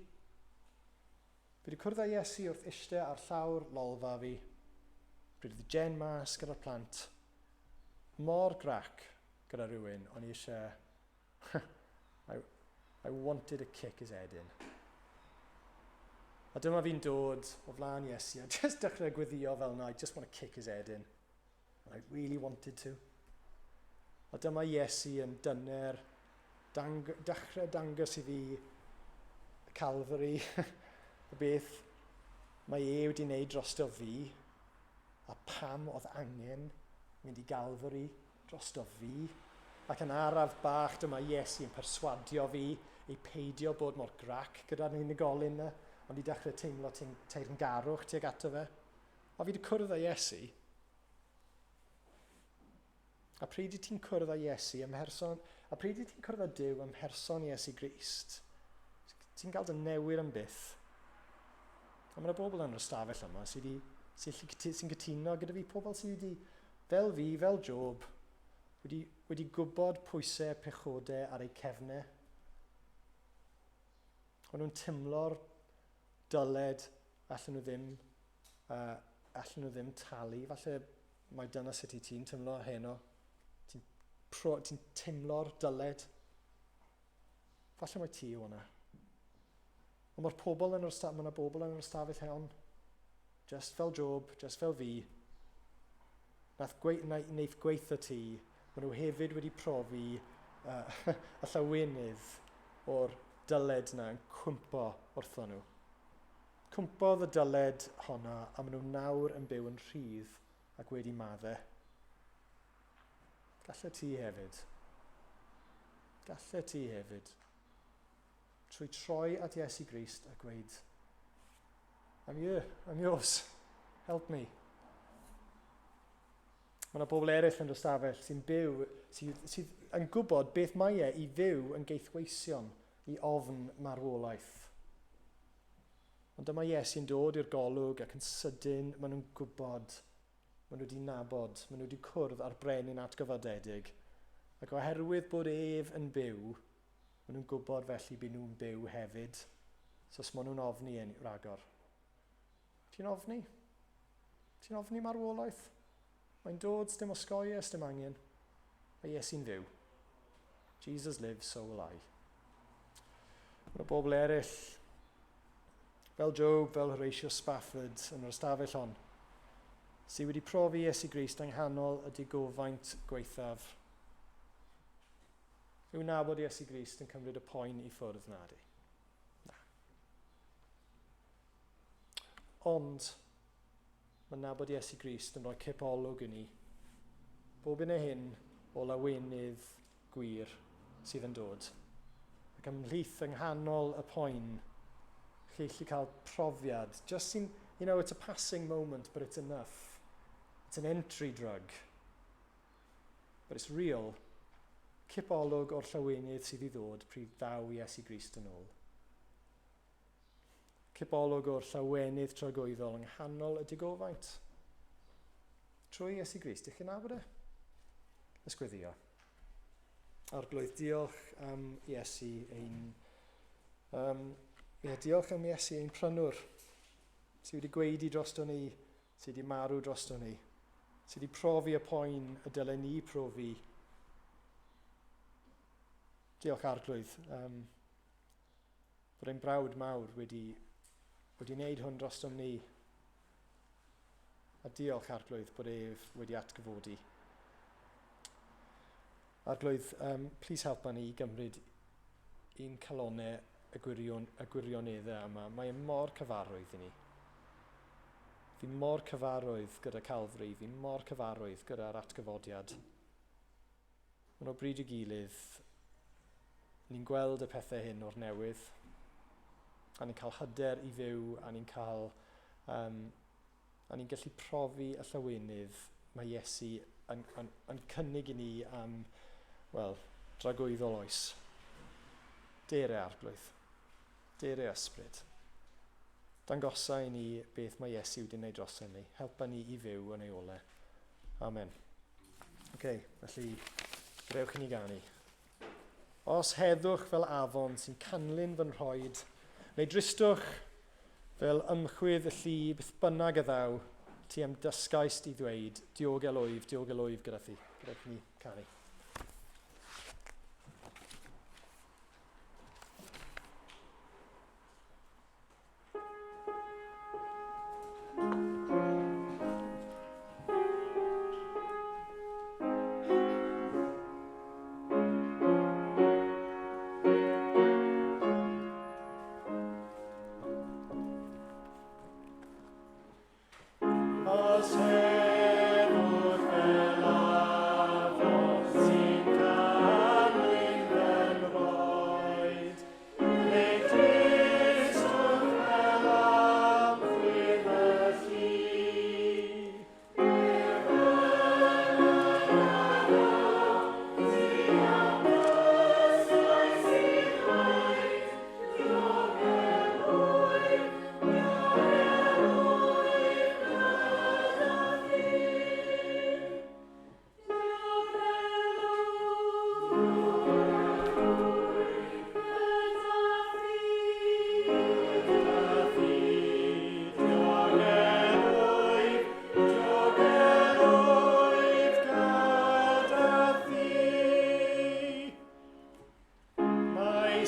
Fi wedi cwrdd â Iesu wrth eistedd ar llawr lolfa fi, pryd oedd Jen mas gyda'r plant. Mor grac gyda rhywun, o'n i eisiau... I, I wanted to kick his head in. A dyma fi'n dod o flaen Iesu a just dechrau gweddio fel yna, I just want to kick his head in. And I really wanted to. A dyma Iesu yn dyner, dang, dechrau dangos i fi Calvary, y beth mae e wedi wneud drosto fi, a pam oedd angen mynd i Galvary drosto fi. Ac yn araf bach dyma Iesu yn perswadio fi i peidio bod mor grac gyda'r unigolyn yna, ond i dechrau teimlo teyrngarwch tuag ato fe. A fi wedi cwrdd â Iesu. A pryd i ti'n cwrdd â Iesu ym mherson, a pryd i ti'n cwrdd â Duw ym mherson Iesu Grist, ti'n cael dy newid am byth. A mae yna bobl yn yr ystafell yma sydd wedi, sy'n sy cytuno gyda fi, pobl sydd wedi, fel fi, fel Job, wedi, wedi gwybod pwysau pechodau ar eu cefnau. O'n nhw'n teimlo'r dyled allan nhw ddim, uh, allan nhw ddim talu. Falle mae dyna sut i ti'n teimlo heno. Ti'n ti teimlo'r dyled. Falle mae ti yw hwnna. Ond mae'r pobl yn yr ystafell, mae yna bobl yn yr ystafell hon, just fel Job, just fel fi, nath gwe, na, wneith gweithio ti, maen nhw hefyd wedi profi uh, y llawenydd o'r dyled na yn cwympo wrtho nhw. Cwympodd y dyled honna a maen nhw nawr yn byw yn rhydd ac wedi madde. Gallet ti hefyd. Gallet ti hefyd. Trwy troi at Iesu Grist a gweud, I'm here, I'm yours, help me. Mae yna bobl eraill yn yr ystafell sy'n byw, sydd, sydd yn gwybod beth mae e i fyw yn geithweision i ofn marwolaeth. Ond dyma Iesu'n dod i'r golwg ac yn sydyn maen nhw'n gwybod, maen nhw wedi nabod, maen nhw wedi cwrdd â'r brenin atgyfodedig. Ac oherwydd bod ef yn byw, maen nhw'n gwybod felly byd nhw'n byw hefyd. So os maen nhw'n ofni yn ragor. Ti'n ofni? Ti'n ofni marwolaeth? Mae'n dod, dim osgoi e, dim angen. Mae Iesu'n fyw. Jesus lives, so will I. Mae yna bobl eraill, fel Job, fel Horatio Spafford, yn yr ystafell hon, sydd wedi profi Iesu Grist yng nghanol y digofaint gwaethaf. Yw nabod Iesu Grist yn cymryd y poen i ffwrdd na di? Na. Ond, mae nabod Iesu Grist yn rhoi cip olwg i ni. Bob un o hyn o lawenydd gwir sydd yn dod. Ac ymhlith yng nghanol y poen, chi allu cael profiad. Just sy'n, it's a passing moment, but it's enough. It's an entry drug. But it's real. Cipolwg o'r llawenydd sydd i ddod pryd ddaw Iesu Grist yn ôl. Cipolwg o'r llawenydd tragwyddol yng nghanol y digofaint. Trwy Iesu Grist, ych chi'n nabod e? Ysgweddio. Arglwydd, diolch am Iesu ein... ie, diolch am Iesu ein prynwr, sydd wedi gweidi drosto ni, sydd wedi marw drosto ni, sydd wedi profi y poen y dylen ni profi. Diolch Arglwydd, bod ein brawd mawr wedi wneud hwn drostom ni. A diolch Arglwydd bod ef wedi atgyfodi. Arglwydd, plis helpa ni i gymryd i'n calonau y gwirioneddau yma. Mae e mor cyfarwydd i ni. Fi mor cyfarwydd gyda Calfari, fi mor cyfarwydd gyda'r atgyfodiad. Ond o bryd i gilydd, ni'n gweld y pethau hyn o'r newydd, a ni'n cael hyder i fyw, a ni'n cael, a ni'n gallu profi y llawenydd mae Iesu yn cynnig i ni am, wel, dragwyddol oes. Dere Arglwydd, dere Ysbryd. Dangosa i ni beth mae Iesu wedi wneud droson ni. Helpa ni i fyw yn ei ole. Amen. OK, felly, gadewch i ni ganu. Os heddwch fel afon sy'n canlyn fy nhroed, neu dristwch fel ymchwydd y lli beth bynnag y ddaw, ti am dysgaist i ddweud, diogel wyf, diogel wyf gyda thi. Gadewch i ni canu. Os heddwch fel afon sy'n canlyn fy nhroed, neu dristwch fel amchwydd y lli. Mae